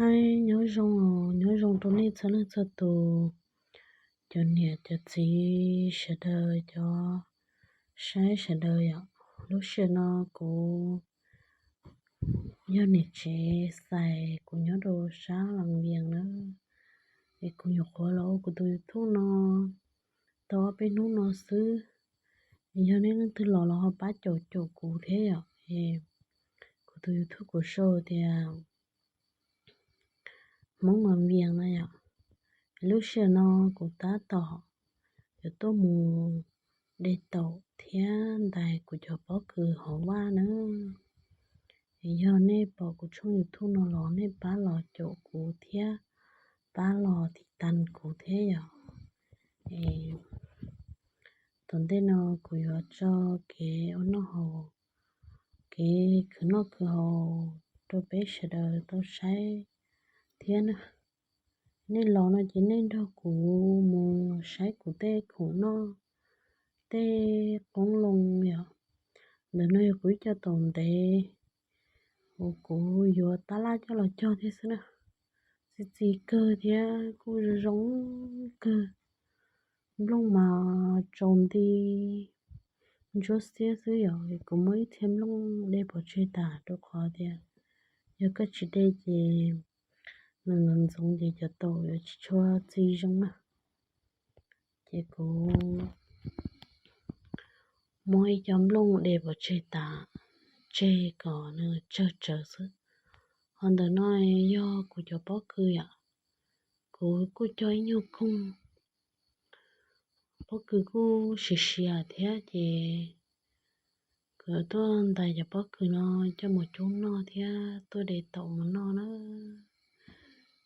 Nyob zoo, nyob zoo rau nej txhua leej txhua tus, cov niam cov txiv sawv daws, cov saib sawv daws yom. Lub sij hawm no kuv yog niam tsev xais, kuv nyob rau sab Las Vegas na, es kuv nyuam qhuav los ua kuv tus YouTube no tau ob peb hnub no xwb. Yog nej leej twg los los ho pab caum caum kuv thiab yom. Kuv tus YouTube kuv sau tias Hmoob Las Vegas na yom. Lub sij hawm no kuv tab tom yuav tuaj mus de taum thiab ntais kuv cov pob kws hauv vaj na. Yog nej pom kuv tshooj YouTube no los nej pab los caum kuv thiab pab los tiv tas kuv thiab yom. Tom ntej no kuv yuav tso kev ua noj haus, kev khwv noj khwv haus rau peb sawv daws tau saib thiab na. Nej los no ces nej nrog kuv mus saib kuv tej khoom noj, tej qoob loo yom. Ntawm no yog kuv ib co taum ntev uas kuv yuav tab laj coj los cog thiab xwb na. Txi txiv kawg thiab kuj zoo zoo kawg. Nplooj mas tsaus nti ntsuab xiab xwb yom. Kuv muab ib txhia nplooj de pov tseg tas rau qhov tias yog koj tsis de ces nws ntxoov ntxoov ces cov taum yuav tsis tshua txi zoo na. Ces kuv muab ib co nplooj de pov tseg tas, tseg kom nws tsawg tsawg xwb. Ho ntawm no yog kuv cov pob kws yom. Kuv kuj cog ib nyuag koog, pob kws kuj siav siav thiab ces kuv tuaj ntais cov pob kws no coj mus cub noj thiab tuaj de taum mus noj na.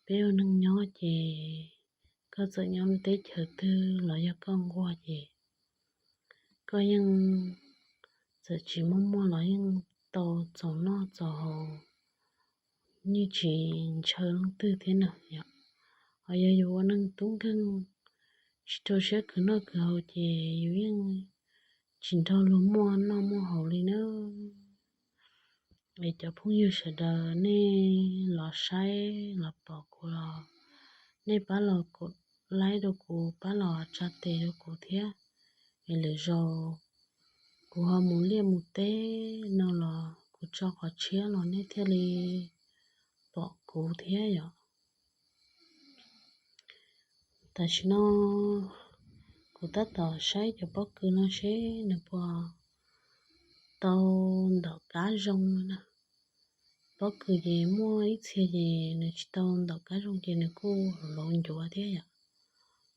Peb ua neeg nyob ces koj txawm nyob lub teb chaws twg los yog koj nquag ces koj yeej txawm tsis muaj muaj los yeej tau txaus noj txaus haus, yeej tsis ntshaw leej twg thiab na yom. Ho yog yus ua neeg tub nkeeg tsis rau siab khwv noj khwv haus ces yus yeej tsis nrog luag muaj noj muaj haus li na. Es cov phooj ywg sawv daws nej los saib los pom kuv los nej pab los like rau kuv, pab los tsa tes rau kuv thiab. Es lwm zaus kuv ho mus liaj mus teb no los kuv tso qhov tshiab los nej thiaj li pom kuv thiab yom. Tam sim no kuv tab tom saib cov pob kws no seb nws puas tau ntawm kab zoo na. Pob kws ces muaj ib txhia ces nws tsis tau ntawm kab zoo ces nws kuj hauv lauv ncuav thiab yom.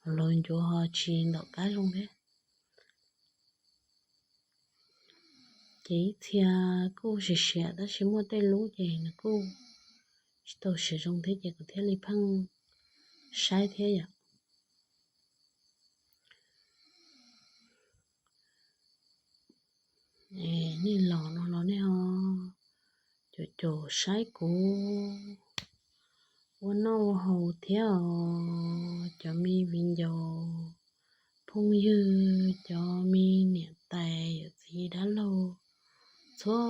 Hauv lauv ncuav ho tsis ntawm kab zoo thiab. Ces ib txhia kuj siav siav tab sis muaj tej lub ces nws kuj tsis tau siav zoo thiab ces kuv thiaj li pheej saib thiab yom. Nej los no los nej ho caum caum saib kuv ua noj ua haus thiab os cov me viv ncaus phooj ywg, cov me niam tais yawm txiv dab laug, txhua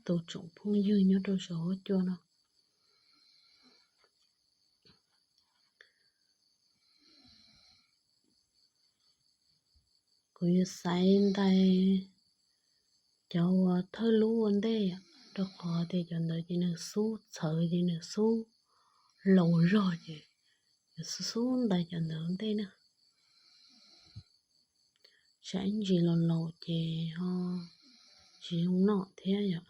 tus tsoom phooj ywg nyob rau saum huab cua no. Kuv yuav xaiv ntais cov uas thawj lub ua ntej, rau qhov tias cov ntawd ces nws xub txhawv ces nws xub laus zog ces yuav xub xub ntais cov ntawd ua ntej na. Tsam ib ntsis los laus ces ho tsis zoo noj thiab yom.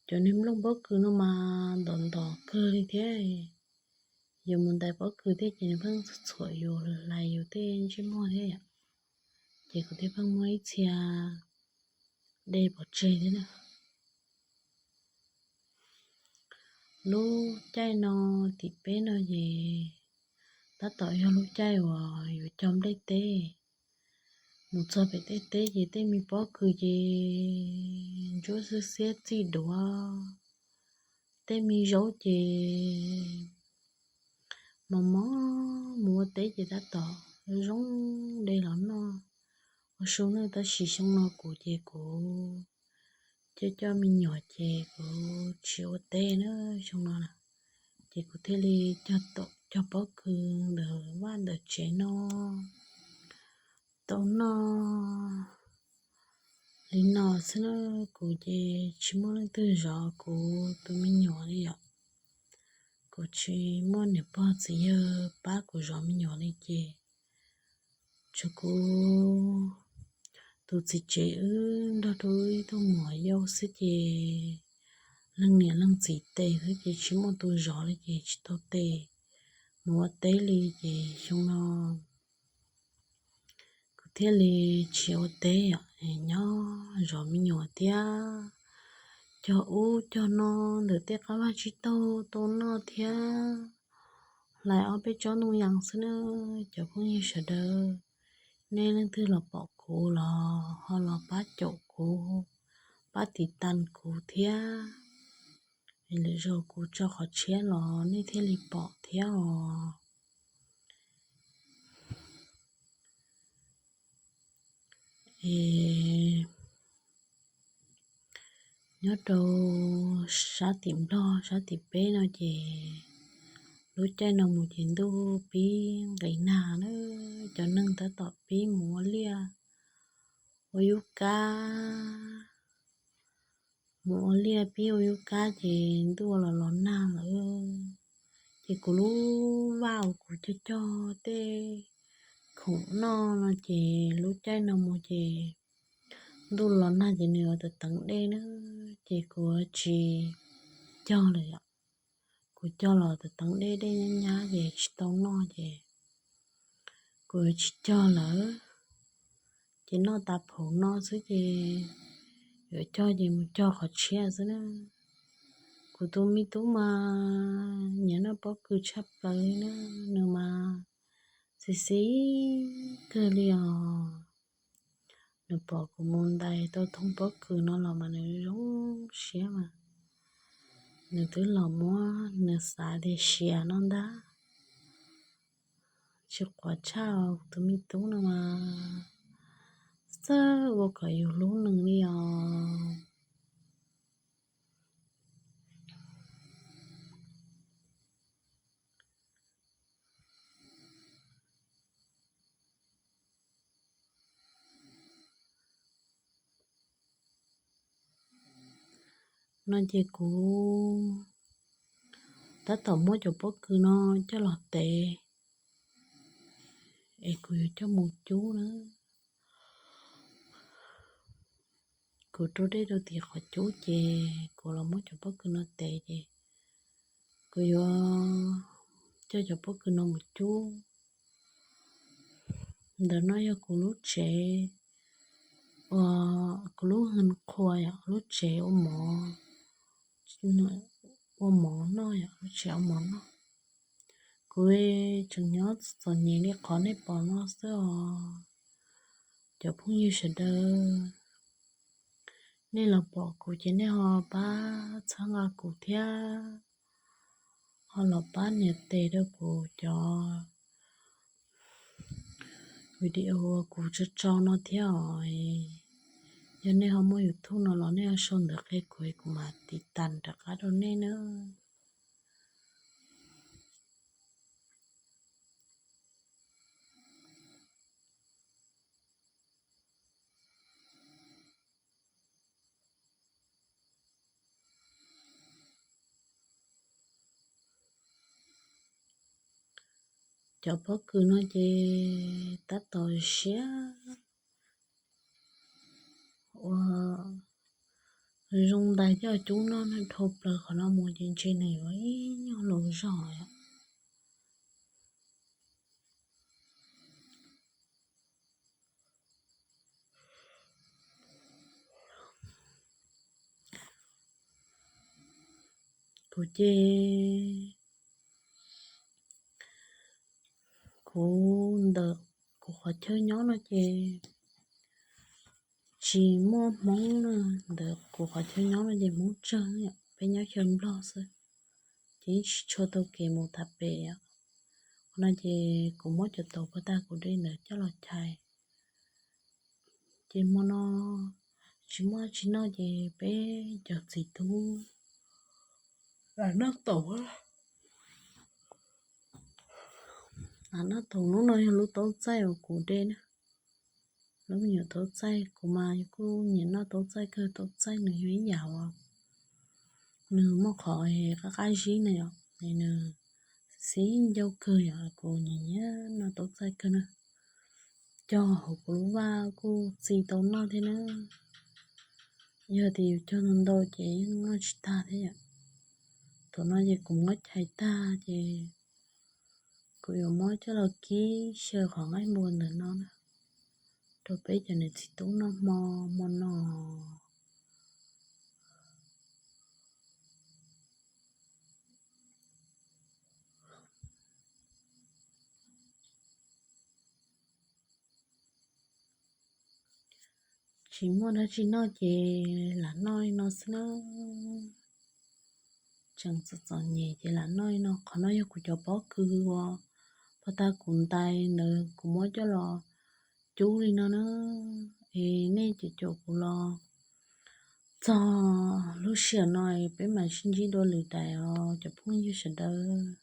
Cov niag nplooj pob kws no mas ntom ntom kawg li thiab. Yuav mus ntais pob kws thiab ces nws pheej txhuam yus, hlais yus tej ntsej muag thiab yom. Ces kuv thiaj pheej muab ib txhia de pov tseg thiab na. Lub caij no tim peb no ces tab tom yog lub caij uas yuav cog nplej teb. Mus txog pem tej teb ces tej me pob kws ces ntsuab xiab xiab txij duav, tej me zaub ces mos mos. Mus ua teb ces tab tom zoo de los noj ua su na. Tab sis xyoo no kuv ces kuv coj coj me nyuam ces kuv tsis ua teb na xyoo no na, ces kuv thiaj li cog pob kws ntawm vaj ntawm tsev no tau noj li no xwb na. Kuv ces tsis muaj leej twg zov kuv tus me nyuam li yom. Kuv tsis muaj niam pog txiv yawg pab kuv zov me nyuam li ces tsuas kuv tus txiv tsev wb nrog rau wb ib tug muam yau xwb ces leej niam leej txiv tes xwb ces tsis muaj tus zov li ces tsis tau tes mus ua teb li ces xyoo no kuv thiaj li tsis ua teb os, nyob zov me nyuam thiab cog ub cog no ntawm tej qab vaj tsib taug tau noj thiab hlais ob peb tsob ntoo yas xwb na. Cov phooj ywg sawv daws, nej leej twg los pom kuv los ho los pab caum kuv, pab tiv tas kuv thiab, es lwm zaus kuv tso qhov tshiab los nej thiaj li pom thiab os. Es nyob rau sab tim Nplog sab tim peb no ces lub caij no mus ces ntuj pib nqis nag na, cov neeg tab tom pib mus ua liaj ua yub kab, mus ua liaj pib ua yub kab ces ntuj los los nag lawm. Ces kuv lub vaj uas kuv cog cog tej khoom noj no ces lub caij no mus ces ntuj los nag ces nws yuav teev teev dej na, ces kuv tsis cog lawm yom. Kuv cog los teev teev dej dej nyab nyab ces tsis tau noj ces kuv tsis cog lawm. Ces noj tas phaum no xwb ces yuav cog ces mus cog qhov tshiab xwb na. Kuv tus me tub mas nyiam noj pob kws tshaj plaws li na, nws mas xis xis kawg li os. Nws pom kuv mus ntais tau thoob pob kws no los mas nws zoo siab mas nws twb los muab nws xav tias sia no ntag. Tsis quav tshaj, tus me tub no mas txawj ua kom yus hlub nws li os. No ces kuv tab tom muab cov pob kws no coj los tev es kuv yuav coj mus cub na. Kuv rau dej rau tim qhov cub ces kuv los muab cov pob kws no tev ces kuv yuav coj cov pob kws no mus cub. Ntawm no yog kuv lub tsev, kuv lub hwj qhua yom, lub tsev ua mov, ua mov noj yom, lub tsev ua mov noj. Kuv tseem nyob txom nyem li qhov nej pom no xwb os. Cov phooj ywg sawv daws, nej los pom kuv ces nej ho pab txhawb nqa kuv thiab, ho los pab nias tes rau kuv cov video uas kuv tso tso no thiab os. Yog nej ho muaj YouTube no los nej ho sau ntawv qhia kuv, kuv mam tiv tas rov qab rau nej na. Cov pob kws no ces tab tom siab ua zoo ntais coj cub noj, dhau plaws qhov no mus ces ntshe nws yuav ib nyuag hluas zog. Kuv ces kuv ntawm kuv qhov chaw nyob no ces tsis muaj Hmoob na, ntawm kuv qhov chaw nyob no ces Hmoob tsawg, peb nyob xyaw Nplog xwb, ces yeej tsis tshua tau kev mus tham pem os. Qhov no ces kuv muab cov tau puag ta kuv de ntawd coj los chais. Ces hmo no tsis muaj tsis noj ces peb cov txiv tub lam noj taum, lam noj taum. Lub no yog lub taub txaij uas kuv de na, lub me nyuam taub txaij. Kuv mas kuj nyiam noj taub txaij kawg, taub txaij nws yog ib yam uas nws muaj qhov qab qab zib na yom, nws xib ncauj kawg yom. Kuv nyiam nyiam noj taub txaij kawg na, cog hauv kuv lub vaj kuj txi tau noj thiab na. Yog tias yus cog ntau ntau ces yeej noj tsis tag thiab yom. Thaum no ces kuv muab chais tag ces kuv yuav muab coj los kib xyaw qhov nqaij npua ntawm no na, rau peb cov niam txiv tub noj hmo hmo no. Tsis muaj dab tsi noj ces lam noj li no xwb na. Tseem txom txom nyem ces lam noj li no. Qhov no yog kuv cov pob kws uas pog tag kuv ntais ntawd kuv muab coj los cub li no na. Es nej caum caum kuv los txog lub sij hawm no peb mam sib ntsib dua lwm daim os cov phooj ywg sawv daws.